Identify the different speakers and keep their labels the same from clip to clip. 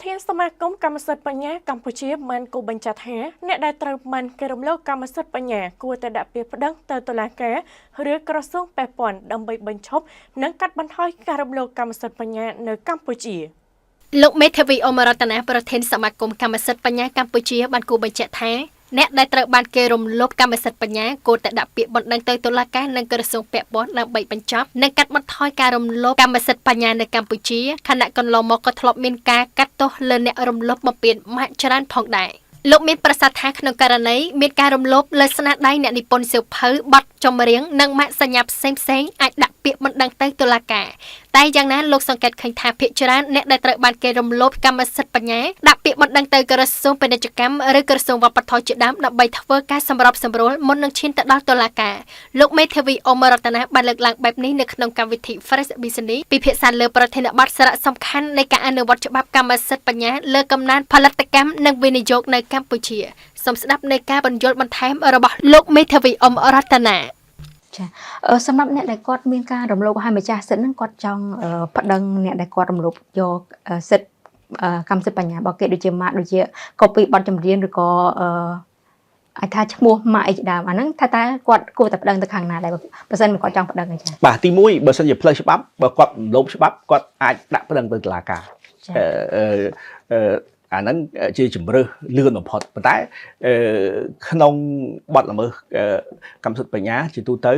Speaker 1: ធានសមាគមកម្មសិទ្ធិបញ្ញាកម្ពុជាបានគូបញ្ជាក់ថាអ្នកដែលត្រូវបានគេរំលោភកម្មសិទ្ធិបញ្ញាគួរតែដាក់ពាក្យប្តឹងទៅតុលាការឬក្រសួងពាក់ព័ន្ធដើម្បីបញ្ឈប់និងកាត់បន្ថយការរំលោភកម្មសិទ្ធិបញ្ញានៅកម្ពុជា។
Speaker 2: លោកមេធាវីអមរតនាប្រធានសមាគមកម្មសិទ្ធិបញ្ញាកម្ពុជាបានគូបញ្ជាក់ថាអ្នកដែលត្រូវបានគេរំលោភកម្មសិទ្ធិបញ្ញាគួរតែដាក់ពាក្យបណ្ដឹងទៅតុលាការនិងក្រសួងពាក់ព័ន្ធដើម្បីបញ្ចប់និងកាត់បន្ថយការរំលោភកម្មសិទ្ធិបញ្ញានៅកម្ពុជាខណៈកន្លងមកក៏ធ្លាប់មានការកាត់ទោសលើអ្នករំលោភបំពានម៉ាកច្រើនផងដែរ។ លោកមានប្រសាសន៍ថាក្នុងករណីមានការរំលោភលើស្នាដៃអ្នកនិពន្ធសៀវភៅបទចម្រៀងនិងម៉ាកសញ្ញាផ្សេងផ្សេងអាចដាក់ពាក្យបណ្ដឹងទៅតុលាការតែយ៉ាងណាលោកសង្កេតឃើញថាភាគច្រើនអ្នកដែលត្រូវបានគេរំលោភកម្មសិទ្ធិបញ្ញាដាក់ពាក្យបណ្ដឹងទៅក្រសួងពាណិជ្ជកម្មឬក្រសួងវប្បធម៌ជាដើមដើម្បីធ្វើការសម្របសម្រួលមុននឹងឈានទៅដល់តុលាការ។ លោកមេធាវីអមរតនាបានលើកឡើងបែបនេះនៅក្នុងកម្មវិធី Fresh Business ពិភាក្សាលើប្រធានបទសារៈសំខាន់នៃការអនុវត្តច្បាប់កម្មសិទ្ធិបញ្ញាលើកំណើនផលិតកម្មនិងវិនិយោគនៅកម្ពុជា។សូមស្ដាប់នៃការបញ្យល់បន្ថែមរបស់លោកមេធាវីអមរតនា។
Speaker 3: ចាសម្រាប់អ្នកដែលគាត់មានការរំលោភឲ្យម្ចាស់សិទ្ធិហ្នឹងគាត់ចង់ប្តឹងអ្នកដែលគាត់រំលោភយកសិទ្ធិកម្មសិទ្ធិបញ្ញារបស់គេដូចជាម៉ាកដូចជា copy បទចម្រៀងឬក៏អាចថាឈ្មោះម៉ាកអីជាដើមអាហ្នឹងថាតើគាត់គួរតែប្តឹងទៅខាងណាដែរបើសិនមកគាត់ចង់ប្តឹងអីចា
Speaker 4: បាទទី1បើសិនជាផ្លូវច្បាប់បើគាត់រំលោភច្បាប់គាត់អាចដាក់ប្តឹងទៅតុលាការអឺអឺអាហ្នឹងជាជំរើសលឿនបំផុតប៉ុន្តែក្នុងបទល្មើសកម្មសិទ្ធិបញ្ញាជាទូទៅ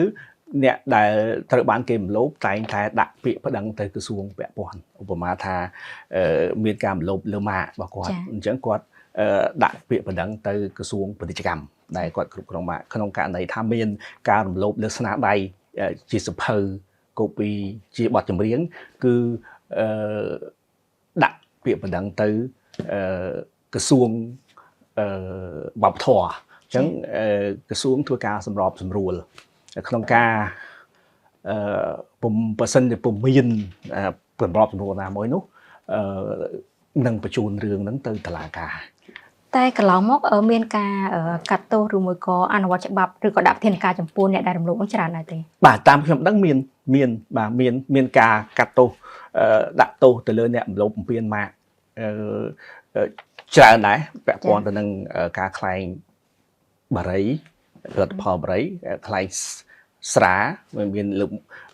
Speaker 4: អ្នកដែលត្រូវបានគេរំលោភតែងតែដាក់ពាក្យប្តឹងទៅក្រសួងពាក់ព័ន្ធឧបមាថាមានការរំលោភលើម៉ាករបស់គាត់អញ្ចឹងគាត់ដាក់ពាក្យប្តឹងទៅក្រសួងពាណិជ្ជកម្មដែលគាត់គ្រប់គ្រងម៉ាកក្នុងករណីថាមានការរំលោភលើស្នាដៃជាសភៅកូពីជាបទចម្រៀងគឺដាក់ពាក្យប្តឹងទៅក្រសួងវប្បធម៌អញ្ចឹងក្រសួងធ្វើការសម្របសម្រួលក្នុងការអឺពុំបើសិនជាពុំមានសម្របសម្រួលណាមួយនោះអឺនឹងបញ្ជូនរឿងហ្នឹងទៅតុលាការ
Speaker 3: តែកន្លងមកមានការកាត់ទោសឬមួយក៏អនុវត្តច្បាប់ឬក៏ដាក់វិធានការចំពោះអ្នកដែលរំលោភនោះច្រើនដែរទេ
Speaker 4: បាទតាមខ្ញុំដឹងមានមានបាទមានមានការកាត់ទោសដាក់ទោសទៅលើអ្នករំលោភបំពានម៉ាកអឺច្រើនដែរពាក់ព័ន្ធទៅនឹងការក្លែងបារីផលិតផលបារីក្លែងស្រាមានលើ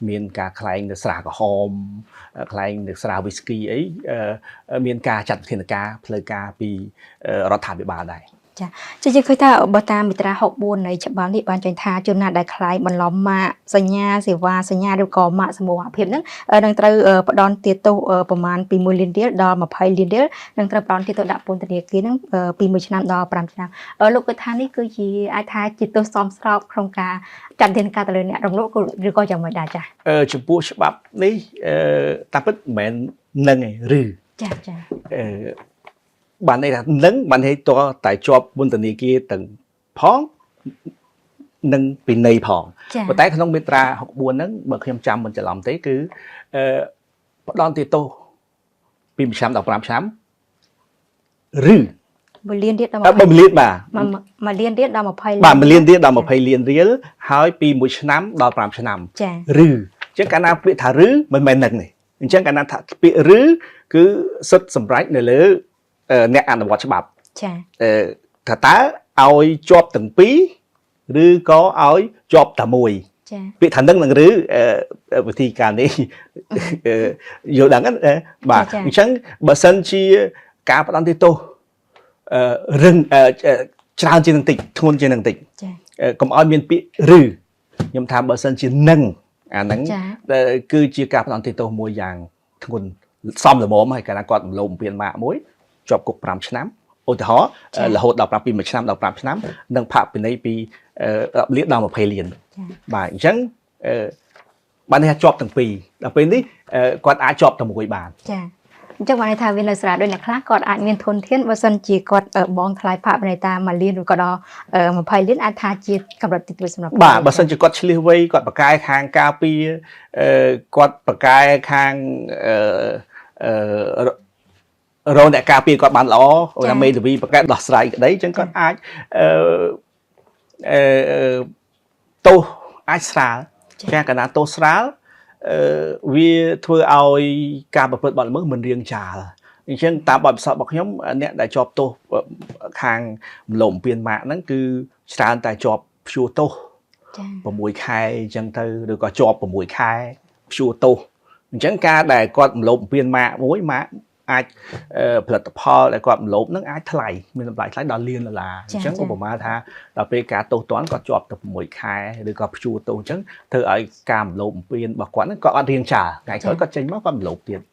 Speaker 4: មានការក្លែងនៅស្រាក្រហមក្លែងនៅស្រាវីស្គីអីមានការចាត់វិធានការផ្លូវការពីរដ្ឋាភិបាលដែរ
Speaker 3: ចាចាយើងឃើញថាបើតាមមាត្រា64នៃច្បាប់នេះបានចែងថាជនណាដែលក្លែងបន្លំម៉ាកសញ្ញាសេវាសញ្ញាឬក៏ម៉ាកសមូហភាពហ្នឹងនឹងត្រូវផ្ដន្ទាទោសប្រមាណពី1លានរៀលដល់20លានរៀលនិងត្រូវផ្ដន្ទាទោសដាក់ពន្ធនាគារហ្នឹងពី1ឆ្នាំដល់5ឆ្នាំលោកគិតថានេះគឺជាអាចថាជាទោសសមស្របក្នុងការចាត់វិធានការទៅលើអ្នករំលោភឬក៏យ៉ាងម៉េចដែរចា
Speaker 4: ចំពោះច្បាប់នេះតាមពិតមិនមែននឹងឯងឬ
Speaker 3: ចាចា
Speaker 4: អឺបានន័យថានឹងបានន័យតតែជាប់ពន្ធនាគារទាំងផងនិងពិន័យផងប៉ុន្តែក្នុងមាត្រា64ហ្នឹងបើខ្ញុំចាំមិនច្រឡំទេគឺអឺផ្ដន្ទាទោសពី1ឆ្នាំដល់5ឆ្នាំឬ
Speaker 3: 1លានរៀលដល់
Speaker 4: 1លានបាទ
Speaker 3: 1លានរៀលដល់20លាន
Speaker 4: បាទ1លានរៀលដល់20លានរៀលហើយពី1ឆ្នាំដល់5ឆ្នាំ
Speaker 3: ចា
Speaker 4: ឬអញ្ចឹងកាលណាពាក្យថាឬមិនមែននឹងទេអញ្ចឹងកាលណាថាពាក្យឬគឺសិទ្ធសម្រេចនៅលើអ្នកអនុវត្តច្បាប់
Speaker 3: ចា
Speaker 4: អឺថាតើឲ្យជាប់ទាំងពីរឬក៏ឲ្យជាប់តែមួយ
Speaker 3: ចា
Speaker 4: ពាក្យថានឹងនឹងឬវិធីការនេះយល់ដឹងណាបាទអញ្ចឹងបើសិនជាការផ្ដន្ទាទោសរឹងច្រើនជាងនឹងតិចធ្ងន់ជាងនឹងតិច
Speaker 3: ចា
Speaker 4: កុំឲ្យមានពាក្យឬខ្ញុំថាបើសិនជានឹងអាហ្នឹងគឺជាការផ្ដន្ទាទោសមួយយ៉ាងធ្ងន់សមល្មមហើយកាលណាគាត់រំលោភបំពានម៉ាកមួយជាប់គុក5ឆ្នាំឧទាហរណ៍រហូតដល់ពី1ឆ្នាំដល់5ឆ្នាំនិងផាកពិន័យពី10លានដល់20លានបាទអញ្ចឹងបានន័យថាជាប់ទាំងពីរដល់ពេលនេះគាត់អាចជាប់តែមួយបាន
Speaker 3: ចាអញ្ចឹងបានន័យថាវានៅស្រាលដោយអ្នកខ្លះគាត់អាចមានធនធានបើសិនជាគាត់បងថ្លៃផាកពិន័យតាម1លានឬក៏ដល់20លានអាចថាជាកម្រិតតិចតួចសម្រាប់
Speaker 4: បាទបើសិនជាគាត់ឆ្លៀសវៃគាត់ប្រកែខាងការពារគាត់ប្រកែខាងអឺរងអ្នកការពារគាត់បានល្អថាមេធាវីប្រកែដោះស្រាយក្តីអញ្ចឹងគាត់អាចអឺអឺទោសអាចស្រាលចាកណាទោសស្រាលអឺវាធ្វើឲ្យការប្រព្រឹត្តបទល្មើសមិនរៀងចាល អញ្ចឹងតាមបទពិសោធន៍របស់ខ្ញុំអ្នកដែលជាប់ទោសខាងរំលោភបំពានម៉ាកហ្នឹងគឺច្រើនតែជាប់ព្យួរទោស
Speaker 3: ចា
Speaker 4: 6ខែអញ្ចឹងទៅឬក៏ជាប់6ខែព្យួរទោសអញ្ចឹងការដែលគាត់រំលោភបំពានម៉ាកមួយម៉ាកអាចផលិតផលដែលគាត់រំលោភហ្នឹងអាចថ្លៃមានតម្លៃថ្លៃដល់លានដុល្លារអញ្ចឹងឧបមាថាដល់ពេលការទោសទណ្ឌគាត់ជាប់ទៅ6ខែឬក៏ព្យួរទោសអញ្ចឹងធ្វើឲ្យការរំលោភបំពានរបស់គាត់ហ្នឹងគាត់អត់រៀងចាលថ្ងៃក្រោយគាត់ចេញមកគាត់រំលោភទៀត។